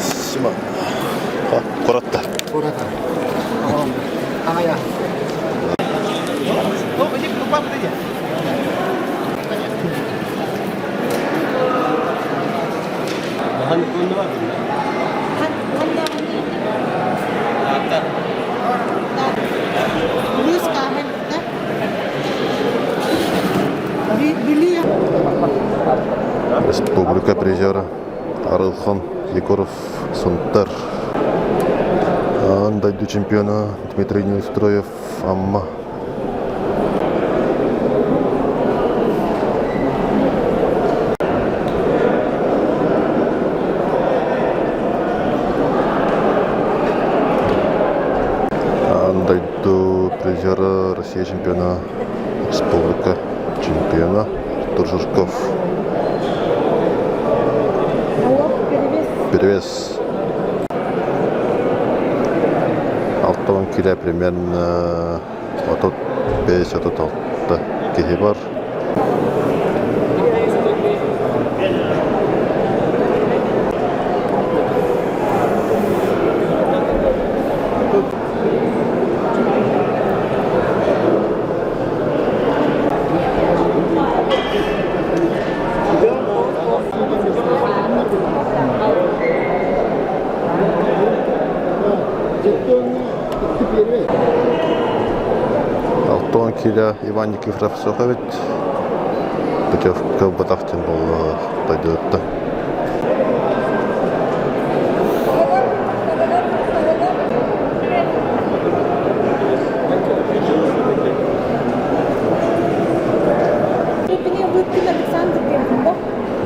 Сима. Куратта. Куратта. Республика призера Арылхан Егоров Сунтар. Аан дойду чемпиона Дмитрий Неустроев Амма. Аан дойду призера Россия чемпиона Республика чемпиона Артур Жирков. Перевес. Алтан килэ примерно 35-36 киһи бар. Алтон киилэ Иван Никифоров суох эбит. Путевка ылбатах диэн буолла дойдутуттан.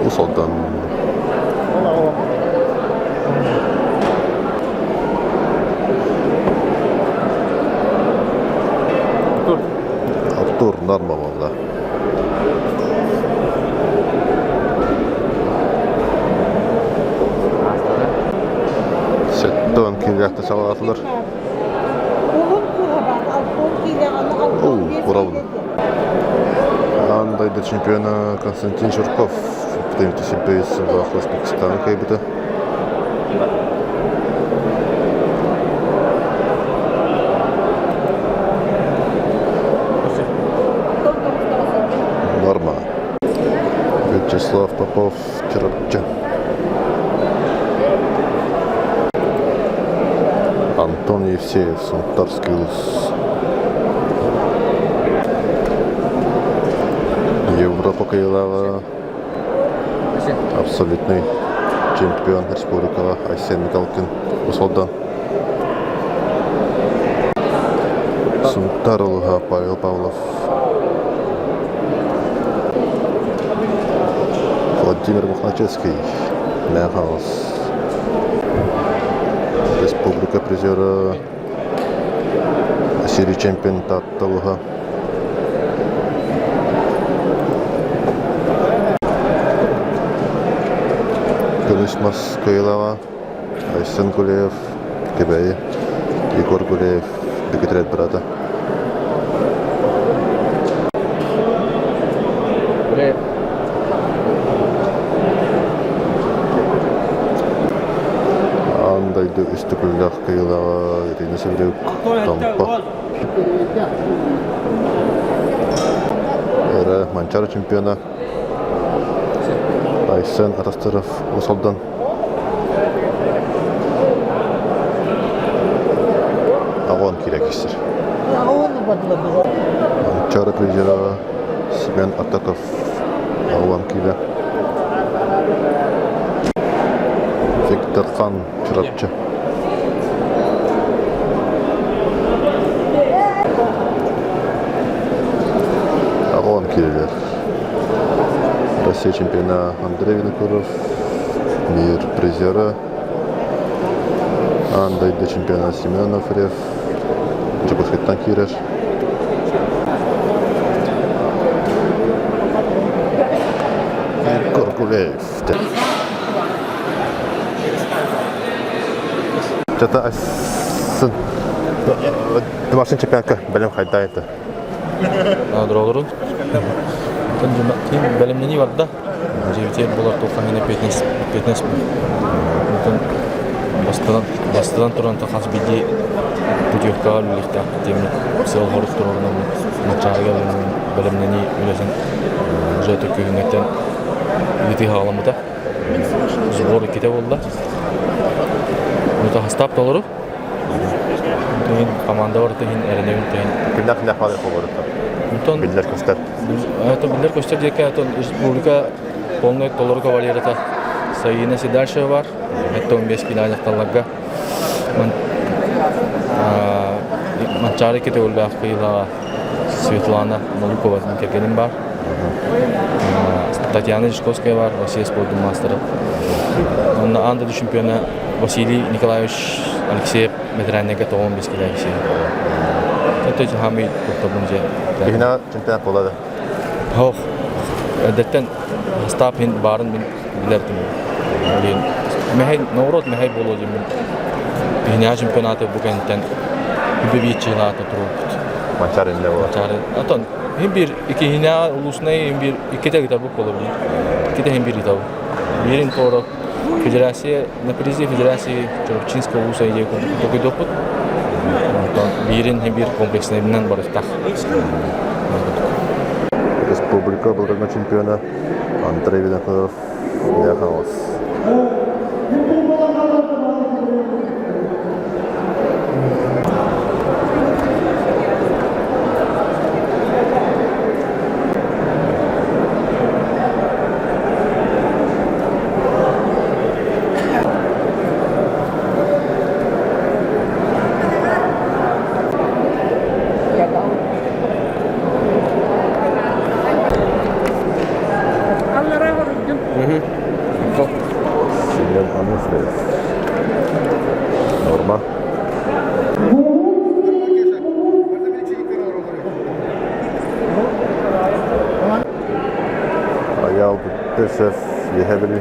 Усолдан Артур норма буолла. Сэттэн киилэхтэ саҕалаатылар. Урал. Аан дойду чемпиона Константин Жирков ТМТ Өзбекистан кыайбыта. Норма. Вячеслав Попов, Чурапчы. Антон Евсеев, Сунтарский улус. Европа кыайыылааҕа абсолютный чемпион республикаҕа Айсен Мигалкин Усолдан. Сунтар улуһа Павел Павлов. Владимир Мохначевский, Мэхаус. Республика призера Василий чемпион Таатта улуһа. Көмүс мас кыайыылааҕа Айсен Гуляев, Кэбээйи, Егор Гуляев, Дмитрий брата. Аан дойду үс төгүллээх кыайыылааҕа Ирина Саврюк, Томпо. Эрэ Манчаары чемпиона Айсен Атастыров Усалдан. Аҕон киирэ киирсэр. Манчаары призера Семен Атаков Аҕон киирэ. Виктор Хан Чурапчы. Аҕон киирэлэр. Россия чемпиона Андрей Винокуров, мир призера, аан дойду чемпиона Семен Анофриев Дьокуускайтан киирэр. Егор Гуляев. Чата сын. Домашний чемпионка бэлэм хайда это. Дороолорун. Ким бэлэмнэнии барда. Дьиэбитигэр буолар туохха эппиэтинэс эппиэтинэс Онтон бастатан бастатан туран хас биирдии путевкаҕа үлэлиэхтээх диэммит сыал-сорук туруорунаммыт Манчаарыга бэлэмнэнии үлэтин уже күһүҥҥэттэн ыытыы саҕаламмыта. Сбор иккитэ буолла. Ну, састаап толору. Тыһын команда бар тыһын эрэнэбин тыһын. Күннэх күннэх баар холоруттар. Онтон Биллэр көстөр. Это биллэр көстөр диэки это республика полный толору кавалерата Саина Седальшева бар. Это 15 кило дьахталларга. Манчаары кетеуллаах кыйылаҕа Светлана Малукова кэргэним бар. Татьяна Дьячковская бар, Россия спордун маастара. Онно аан дойду чемпиона Василий Николаевич Алексеев ветераннарга тоҕон бискилээх Это хамый тохтобун же. Кихина чемпионат болады. Хох. Эдеттен состав хин барын мин билертим. Блин. Мехай наоборот мехай боло деймин. Кихина чемпионаты бу кэнниттэн үбэ чыылаата турууппут. Манчар инне болады. Манчары. Атон хин бир икихина улуснай хин бир икките гытабы боло блин. Икките хин бир гытабы. Бирин торо федерация на призы федерации Чурапчинского улуса идея токуйдуохпут. Онтон биирин биир комплекснайынан барыктах. Республика былыргы чемпиона Андрей Винокуров Яхаос. Семен Ануфриев. Норма. Аял Бутесов, Ехебели.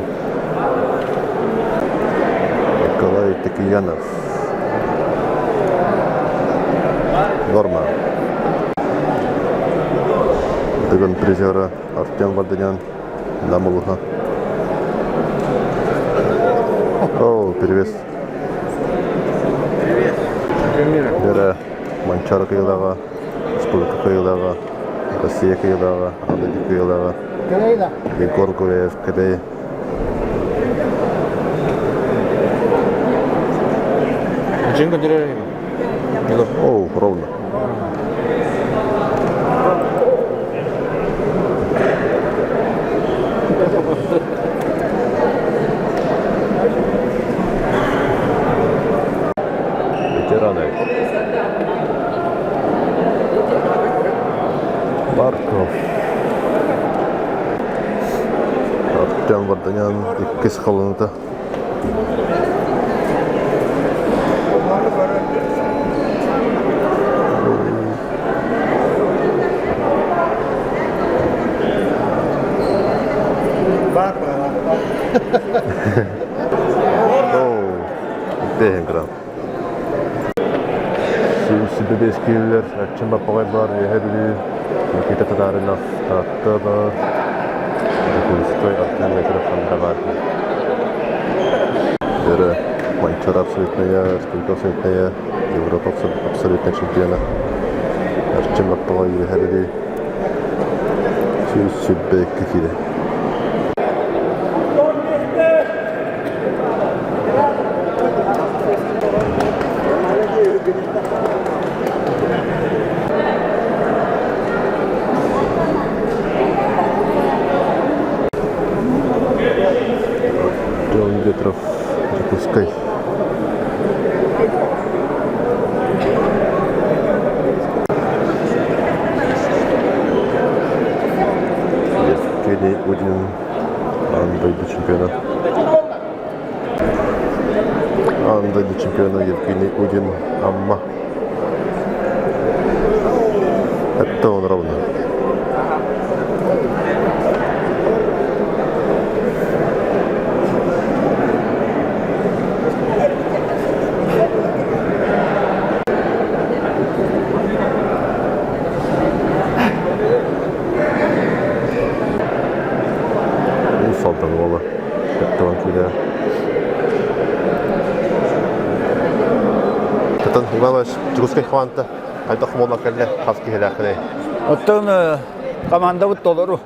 Николай Текиянов. Норма. Бүгін призері Артем Варданян Намулуха. О, перевес. Бері Манчары кыйылаға, Республика кыйылаға, Россия кыйылаға, Адыги кыйылаға, Егор Гуляев Кэбэй. О, ровно. Ветераны. Барков. Артем Варданян иккис холонута. О, грамм. Сибирскийлер, Эрчим Баппаҕай баар, Үөһээ Бүлүү, Никита Татаринов, Таатта баар, Дьокуускай Артем Ветров ханна баар. Бөрө Манчар абсолютная, Республика абсолютная, Европа абсолютная чемпиона. Эрчим Баппаҕай Үөһээ Бүлүү 122 киилэ. Артем Ветров, Дьокуускай. Евгений Удин, аан дойду чемпиона. Аан дойду чемпиона Евгений Удин, Амма. Это он ровно. Иванович, Дьокуускай хамаанда хайдах буолан кэллэ, хас киһилээххиний? Оттон командабыт толору.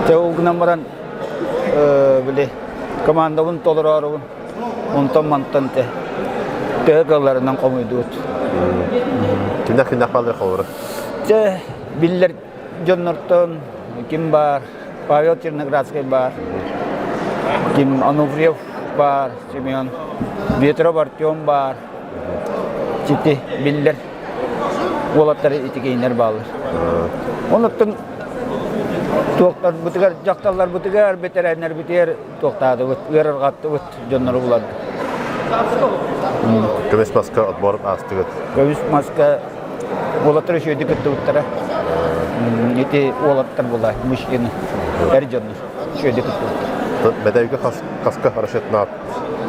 Дьэ ол гынан баран били командабын толороорубун онтон-мантан те төһө кыалларынан хомуйдубут. Кимнээх кимнээх бааллар холобура? Дьэ биллэр дьоннортон ким баар? Павел Черноградскай баар, ким Ануфриев баар, Семен, Ветров Артем баар, сити биллэр уолаттар итикейнер бааллар. Онуттан туохтарбытыгар, дьахталларбытыгар, бэтэрээннэрбитигэр туохтаатыбыт, ыарырҕаттыбыт дьоннору буларга. Көмүс маска отбор аастыгыт. Көмүс маска уолаттар үчүгэйдик кыттыбыттара. Ити уолаттар була мужчины, эр дьоннор үчүгэйдик кыттыбыттар. Бэдэйгэ хаска расчетнаат,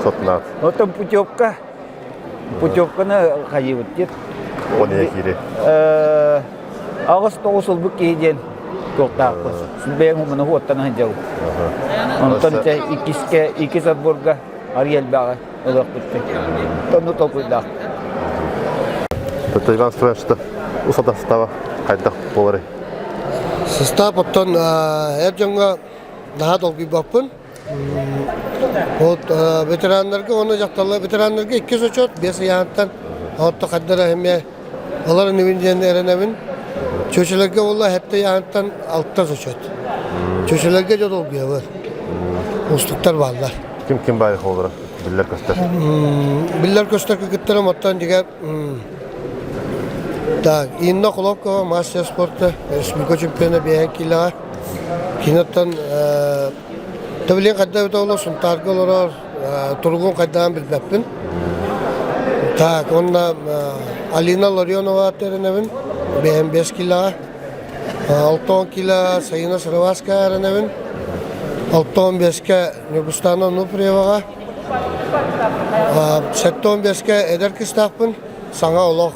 сотнаат. Оттон путевка, путевканы хайыбыт диет. Он киири. 8-9 ылбыт киһи диэн туохтаахпыт. Бэйэм умуну хуоттан сылдьабын. Онтон иккискэ, иккис отборга арый элбэҕи ылыахпыт. Тонну толкуйдаах. Иван Степанович усата состава хайдах буоларый? Состав оттон эр дьоҥҥо наһаа долгуйбаппын. Вот ветераннарга уонна дьахталлар ветераннарга иккис отчет 5 ыйаантан отто хаддара эмиэ олар инибин диэн эрэнэбин. Чөчөлөргө буолла хэтте ыйаантан алта сочет. Чөчөлөргө дьэ долгуйабын. Устуктар бааллар. Ким ким баайы холбора биллэр көстөр. Биллэр көстөр кыттарым оттон дьигэ Так, Инна Хлопкова, мастер спорта, республика чемпиона биэһэн киилэҕэ. Киноттан Төбүлүн хайда эбитэ буолла, Сунтаарга олорор, туругун хайдаҕын билбэппин. Так, уонна Алина Ларионова эрэнэбин, бэйэм 5 килоҕа. 6 кило Саина Сырываска эрэнэбин. 65-кэ Ньургустаана Онуприеваҕа. 75-кэ эдэр кыстаахпын, саҥа олох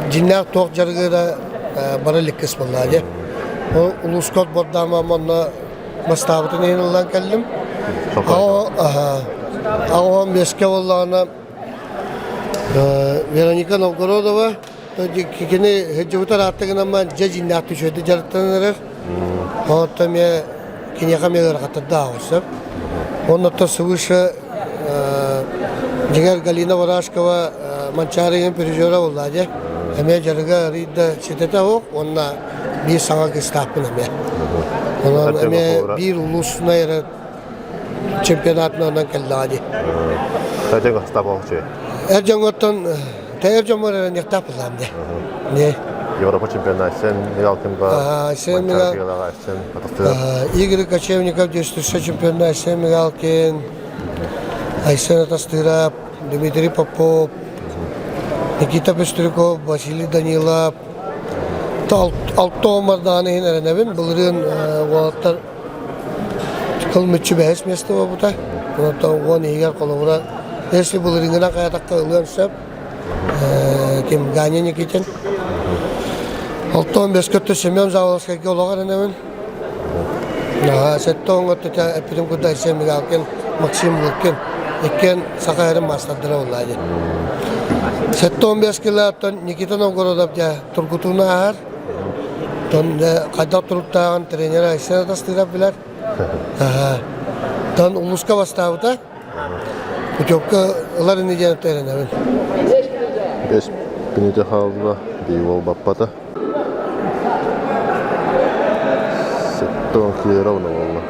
Дьиҥнээх туох дьарыгы да бары иликкис буоллаҕа дии. Ол улууска отбордаамам онно бастаабытын иһин ыллаан кэллим. Аҕам биэскэ буоллаҕына Вероника Новгородова кини сылдьыбытар ааттыгынан дьэ дьиҥнээх үчүгэйдик дьарыктанан эрэр. Онтон эмиэ киниэхэ эмиэ ыарахаттардаах сөп. Оннуттан свыше Дьиҥэр Галина Барашкова Манчаарыгын призера буолла дии. Эмиэ дьарыга арыйда ситэтэ суох уонна биир саҥа кыыстаахпын эмиэ. Онон эмиэ биир улууснай эрэ чемпионатынан кэллэҕэ дии. Эр дьоҥҥоттон эр дьоммор эрэниэхтээх буоллаҕым дии. Не. Европа чемпионата Айсен Мигалкинга, Айсен Игорь Кочевников действующий чемпион Айсен Мигалкин, Айсен Атастыров, Дмитрий Попов, Никита Пестряков, Василий Данилов. Алта омардааны иһин эрэнэбин. Былырыын уолаттар кыл мүччү бэһис место буолбута. Онтон уон иһигэр холобура если былырыыҥҥынан хайатахха ылыан сөп. Ким Ганя Никитин. Алтон бэскөттө Семен Заволоскайга олоҕор эрэнэбин. Сэттэ оҥо эппитим курдук Айсен Мигалкин, Максим Лукин иккиэн саха эрин маастардара буолла диэн. 75 кило Никита Новгородов дьэ тургутууну ааһар. Тон хайдах туруктааҕын тренер Айсен Атастыров билэр. Тон улууска бастаабыта. Путевка ылар ини диэн эрэнэбин. 5 мүнүүтэ хаалла, биир уол баппата. Сеттон ровно буолла.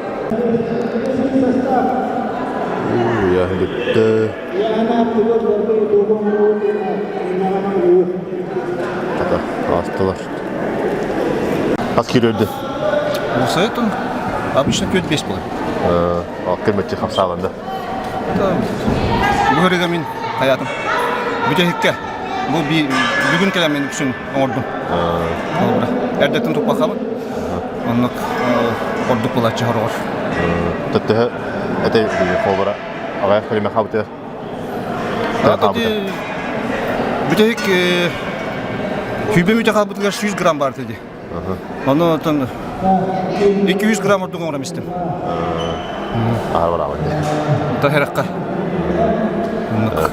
Уйаһын бүттэ. Хата, аастылар. Хас киирэрди? Советом обычно пьет 5 было. Кемеччи хапсааланда. Бүгүрүгэ мин хаятым. Бүтэһиккэ бу бүгүн кэлэн мин үксүн оҥордум. Холобура. Эрдэттэн туппахабын. Оннук ордук булааччы хороҕор. Төттөһө этэй холобура аҕайах көлүмэ хаабытыгар. Бүтэһик сүүрбэ мүтэ хаалбытыгар 100 грамм баар этэ дии. Ону оттон 200 грамм ордук оҥором истим. Аһар бараабын дии. Та хэракка. Оннук.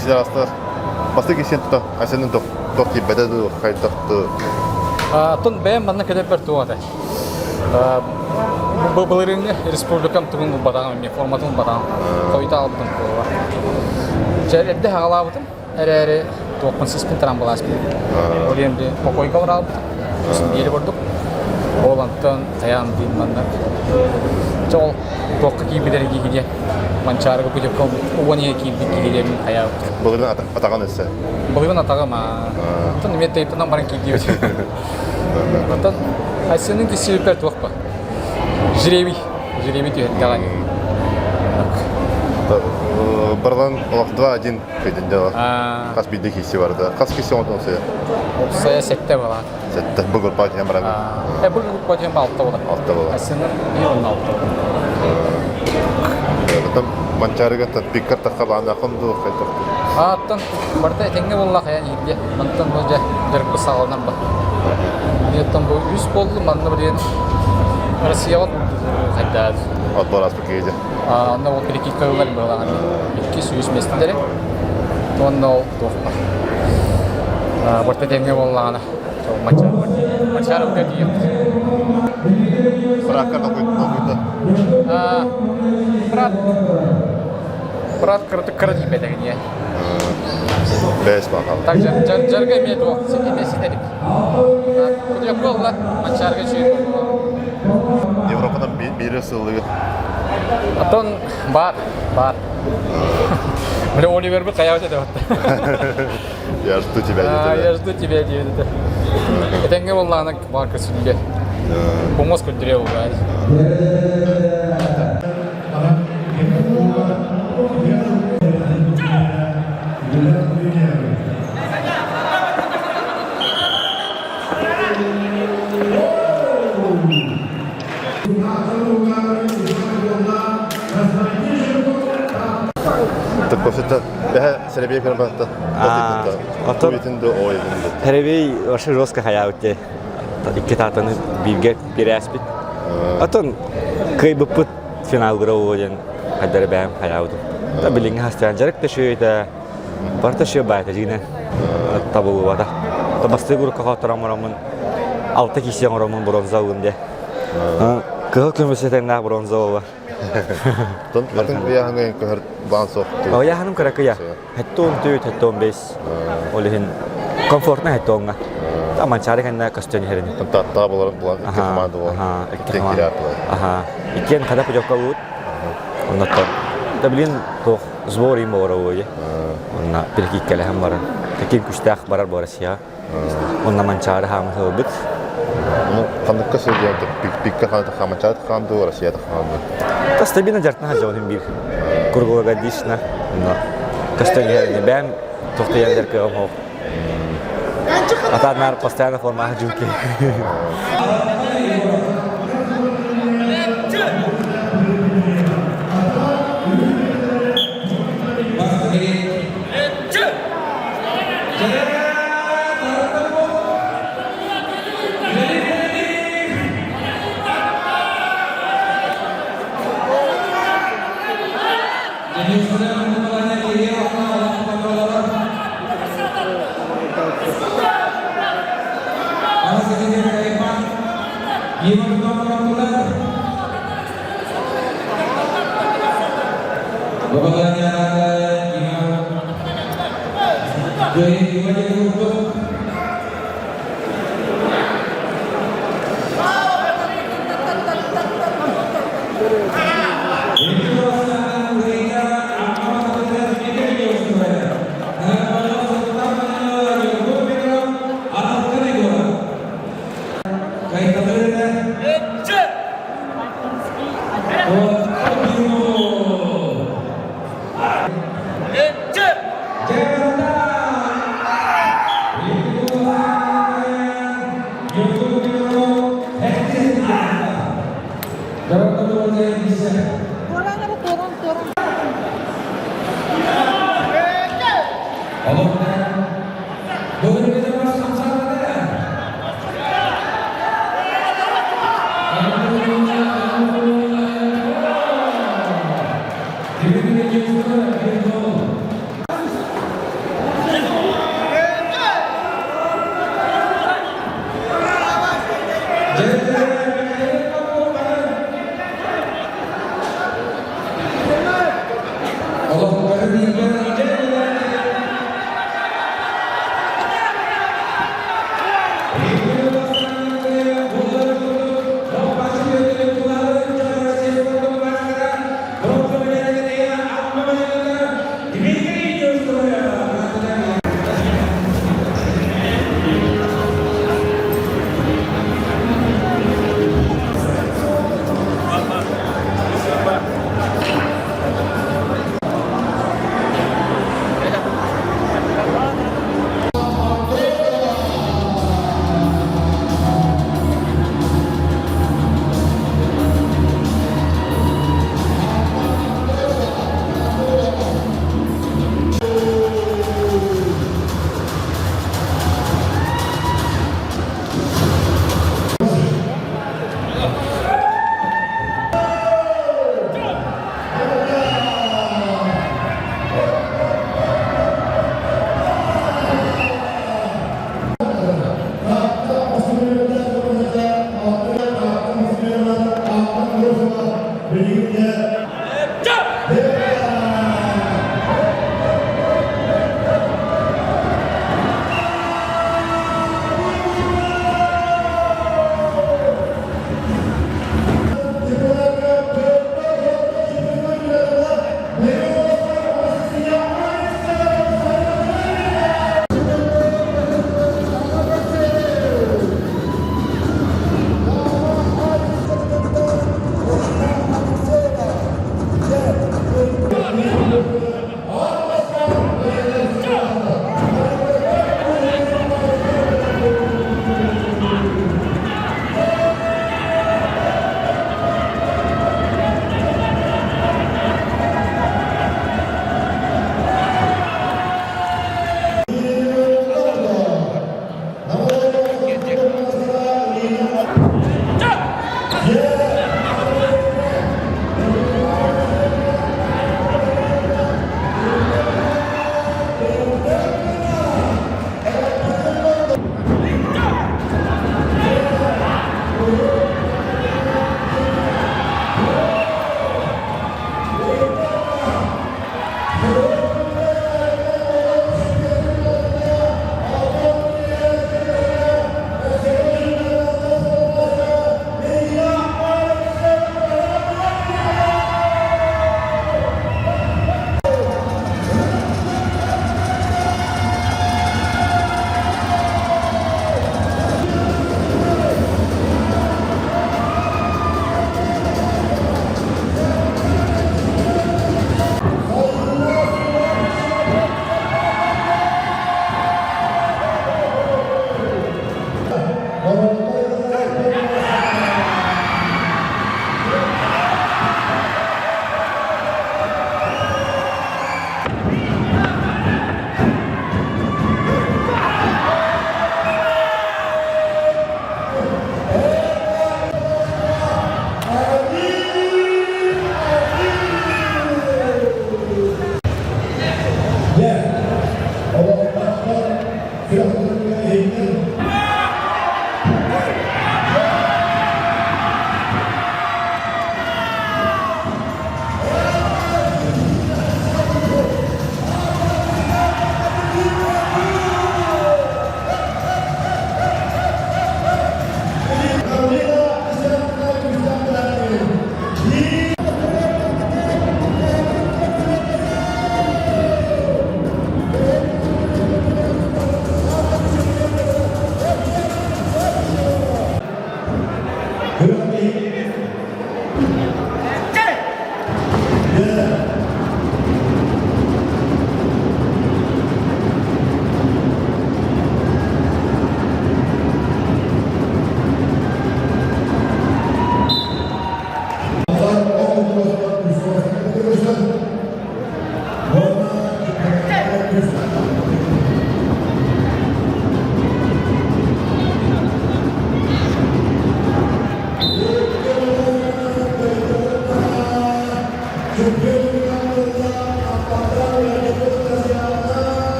киһи астар. Бастакы киһи тута Айсенын тох тиийбэтэ дуу, хайдах дуу. Оттон бэйэм манна кэлэрбэр туох этэ? Бу былырыыҥҥы республикам тугун булбатаҕым эмиэ, форматын булбатаҕым. Хойута аҕалбытым буолуо. Чэ, эрдэ аҕалаабытым эрээри туохпун сиспин трамбалааспын. Ол иһин би покойга бараабытым. Биэри курдук. Ол онтон хайаан диин манна. Чэ, ол туохха киирбит эрэ киһи диэн. Манчаарыга путевка уон иһэ киирбит киһи диэн хайаабыт. Былырыын атаҕын өссө. Былырыын атаҕым аа. Оттон эмиэ тейптанан баран киирдибит. Оттон Айсенын киссибиппэр туох ба? Жребий. Жребий түһэрдэҕэ. Барлан олох 2-1 кыйдын дьала. Хас биирдэ киирси барда. Хас киирси оҥотон сыйа? Опсая сэттэ буолан. Сэттэ. Бу группа диэн баран. Бу группа диэн алта буолар. Алта буолар. Айсенын биир онно алта буолар. Оттон Манчаарыга пиккар тахха бааннааххын дуу хайдах Ааттан барыта этэҥҥэ буолла хайан иһирдьэ. Мантан бу дьэ дьарыкпыт саҕаланар ба. Оттон бу үс буоллу манна билигин Россияҕа хайдаат. Отбор ааспыт киһи Онно ол перекидка ылар быһалаан иккис үс миэстэлэри. Уонна ол туох бар. Барыта этэҥҥэ буоллаҕына Манчаарга тиийэбит. Быраакка толкуйда. Брат Брат кыратык кыра тиийбэтэҕин ийэ. Бэс баҕал. Так жарга эмиэ туох эмиэ ситэрик. Кутуйакка ылла Манчаарга үчүгэй Европадан биир сыллыгы. Оттон баар, баар. Бля, Оливербыт хайаабыт этэ Я жду тебя диэтэ. Я жду тебя диэбит Этэҥҥэ буоллаҕына баар көсүлгэ. Помос көрдөрүө буоллаҕа. Так Бэһэ сэрэбиэй көрөн барта. Оттон Сэрэбиэй вообще жестко хайаабыт дии. Икки таатаны бииргэ биэрээспит. Оттон кыайбыппыт финалгыра буолуо диэн хайдары бэйэм хайаабытым. Та билиҥҥи хастаан дьарык да үчүгэйдэ, барыта үчүгэй баайта дьиҥинэн табыллыбата. Та бастакы группа хотторон бараммын алта кисе оҥороммун бронза ыллым дии. Кыһыл көмүс этэҥнээх бронза буолла. Атын ыйааһыҥҥа көһөр баан суох. Ыйааһыным кыракыйа. 74, 75. Ол иһин комфортно 70-ҥа. Манчаары кэннэ көстөн иһэрин. Тааттаҕа булар булан икки команда буолан. Икки команда. Аха. Иккиэн хата путевка ылбыт. Оннуттан. Да блин, туох сбор им буолар буолуо. Онна перекиккэлэһэн баран. Таким күстээх барар бу Россияҕа. Онно Манчаары хаамы сылбыт. Ну, ханныкка сылдьан пикка Манчаары хаам дуу, Россия хаам дуу? Та стабильно жартына сылдьабын биир. Круглогодично. Но көстөн иһэр бэм тохтуйан кыаҕым хоох. Атааннар постоянно формаға жуки.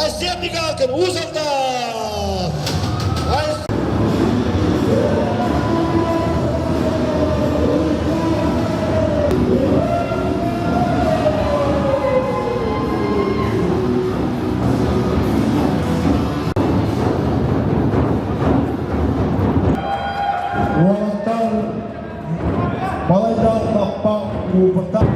Айсен Мигалкин, Уус Алдан! Уолаттар балайда лаппа уубуттар.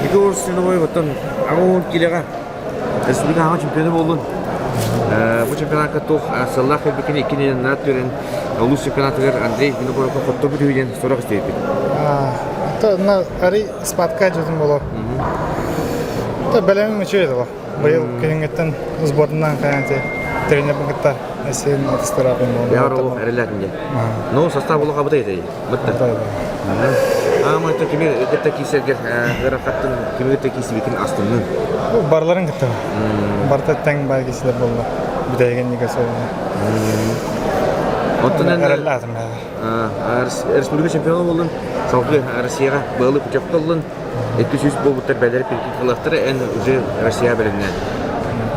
Егор Свиновой оттон 80 килеҕэ республика аҕа чемпиона буоллун. Бу чемпионатка туох сыллаах кэлбиккин иккинэн түрен улуус чемпионатыгар Андрей Винокуровка хотторбут үһү диэн сорох истибиппит. На ари спадка дьутун болор. Та бэлэмим үчүгэй дала. Быйыл күһүҥҥүттэн сборынан хайаан тренербин кытта эсиэн атыстыраапын буолла. Яар олох эрэлээтин дьэ. Ну, состав олох абытай этэй. Бытта. Аама кими кытта киисэргэр ыарахаттын кими кытта киисибикин астыннын. Барларын кытта. Барта тэҥ бай киисилер болла. Бүтэйген неге солуна. Оттон эрэлээтим. Республика чемпиона болдун. Салгыы Россияга быалы путевка ыллын. 200 буолбуттар бэлэр перекидкалаахтара эн уже Россия бэлэмнээн.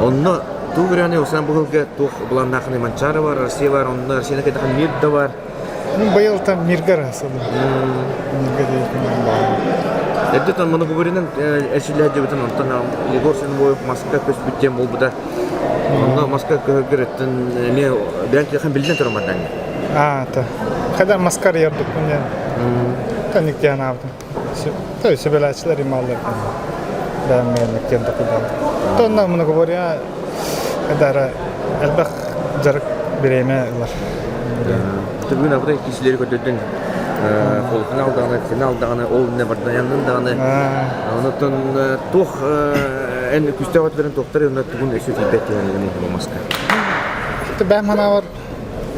Онно туу көрөөнү осынан быһылга туох былааннаахыны Манчаары бар, Россия бар, онно Россияны кэтэхэн мир да бар. Быйыл там миргар сылым. Мирга дейін бар. Эрдэ тон маны бүгүрүнэн эрчиллээ дебитин онтон Егор Сенбоев Москва көспүттен болбута. Онно Москва көһөргөр өттөн эмиэ бэйэн киэхэн билинэн туран бардан. А, та. Когда Москва ярдыкпын диэн. Таник диэн аабытым. То сөбөлөөчүлэр ималлар. Бэйэм мэнник диэн такыйдалар. Тонна многоборье кадара элбэх дьарык бириэмэ ылар. Бүгүн абытай киисилэри көрдөрдүн полуфинал даҕаны, финал даҕаны, ол иннэ Бардаяннын даҕаны. Онтон туох эн күстээх өтүлэрин туохтар онно тугун өссө тиийбэт диэн маска. Бэйэм санаабар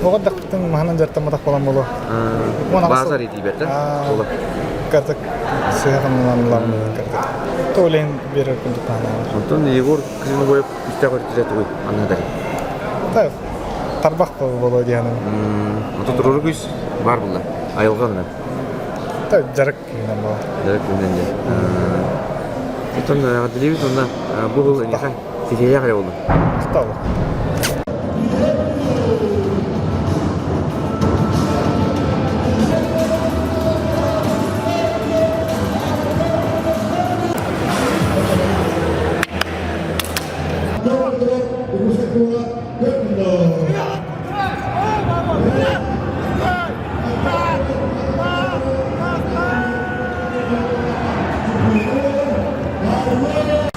оҕо дакытын маһынан дьартамматах буолан буолуо. Баазар итиибэт да? Картык сыһаҕынан ылармын картык. Тоолен берер курдук таһанаабар. Онтон Егор Кривобоев күстээх өртүрэ тугуй анныдар? Та тарбах боло дианым. Ото турору күс бар булла. Айылҕа Та жарык күнүнэн буолар. Жарык күнүнэн дьэ. Оттон Аделевит онна бу был эниха ситиһиэх эрэ болду. Махтал.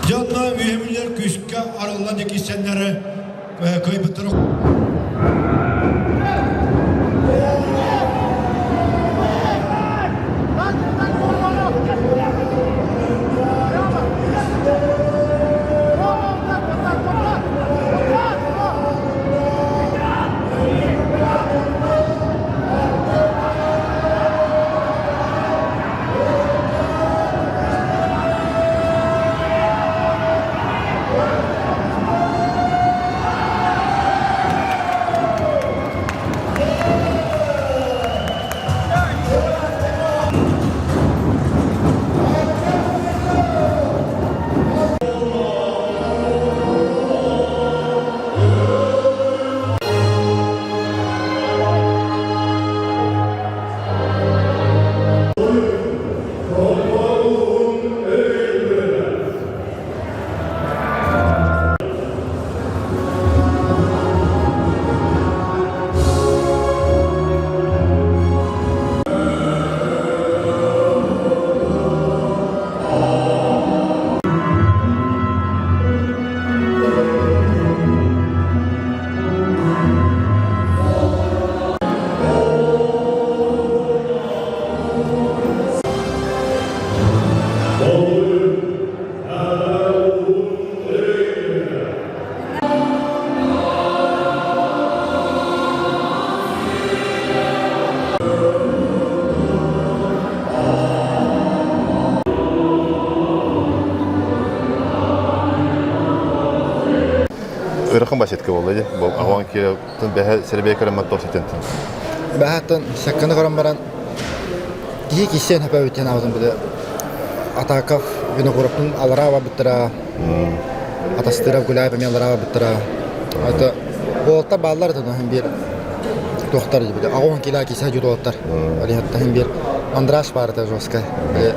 Дьонно үһүмүлэр күүскэ арыллан киирсэннэр кыайбыттара. Ырыхан басетка болла ди. Бу аган ки тын бэһэ сербей көрөн тос этентин. Бэһэттэн секканы көрөн баран киһи киссен хөпөбүттен аҕытын били Атаков Винокуровтун алараа барбыттара Атастыров Гуляев эмиэ алараа барбыттара это уолаттар бааллар это иһин биир туохтар били аҕуһун килаа кисе дьут уолаттар Алиһаттан биир Андраш баар это жесткай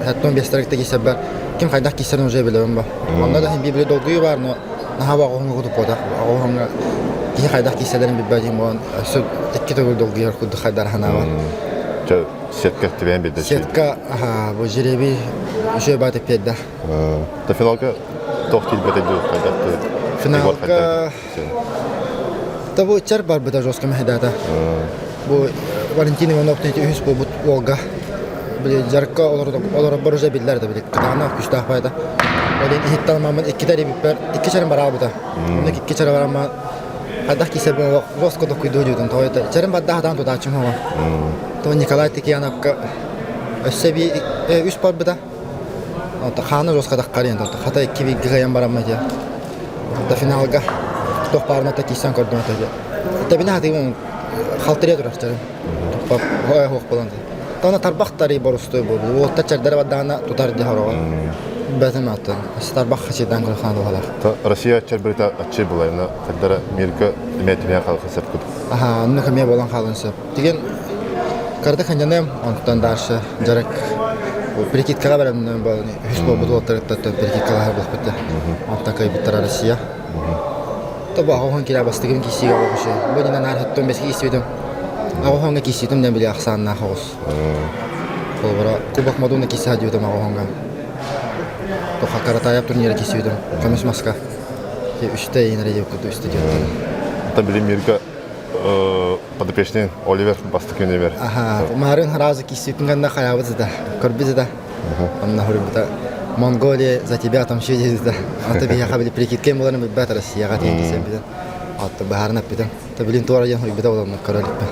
хэттон бестерикте кисебер ким хайдах киссерин уже билебин ба онно да иһин биир били долгуйу бар но наһаа аҕуһуҥҥа кутуппатах аҕуһуҥҥа киһи хайдах киссэлэрин билбэт иһин буолан өссө икки төгүл долгуйар курдук хайдар санаабар Чэ, сетка тибээн бидде. Сетка, аха, бу жеребий үчүгэй баатык биэрдэ. Та финалга тох тиийбэтэ дуу хайдах Финалга Та бу чар барбыта жестко мэһэдээтэ. Бу Валентин Иванов үһүс буолбут уолга били жарыкка олорор уже биллэр да били кытаанах күстээх байда. Ол иһин иһиттэн мамын иккитэ эрибиппэр икки чарын бараабыта. Онно икки чара барамма хайдах киисэрбин жестко докуйдуу дьуутун тоҕо чарын барда хатаан тутааччым хоҕо. То Николай Тикияновка өссө би үс барбыта. Хааны жестко таххарыйан хата икки бииргэ кыайан барамма дии. До финалга туох баарына киирсэн көрдүм ата Тэбинэ хатыгын халтырыа турар чарын. Хуох болан. Тана тарбахтары борустой болду. Уотта чардара бадаана тутар ди хорого. Бэтим аттан. Тарбах хачидан кылхан тухалар. Россия аччар бирита аччы булайна хаддара Мирка эметине халхы сеп кут. Аха, онну кемия болан халын сөп. Деген карда ханжаным онтон дальше жарык прикидкаға барамын болны. Үс болбут уоттарыттан прикидкалар болбут. Онтон кайбыттар Россия. Тобо аҕаһын килэ бастыгым киисиигэ оҕус Бу иннинэ наар хэттон бэски киисибитим. Аҕаһыҥҥа киисиитим диэн били ахсааннаах оҕус. Холобура, Кубок Мадонна киисэ сылдьыбытым аҕаһыҥҥа. Тоха Каратаев турнира киисибитим. Көмүс маска. Үстэ иинэрэ диэбит курдук үстэ диэттэрим. Та били мирга подопечный Оливер бастакы номер. Аха, марын сразу киисибитин гэннэ хайаабыт сыта, көрбүт сыта. Онно хоруйбута Монголия за тебя отомщу диэбитэ. Ата биһиэхэ били прикидкэм буоларын билбэт Россияҕа тиийэн киирсэрбитин. Ата быһааран эппитим. Та билин туора диэн хоруйбута буолан көрө иликпин.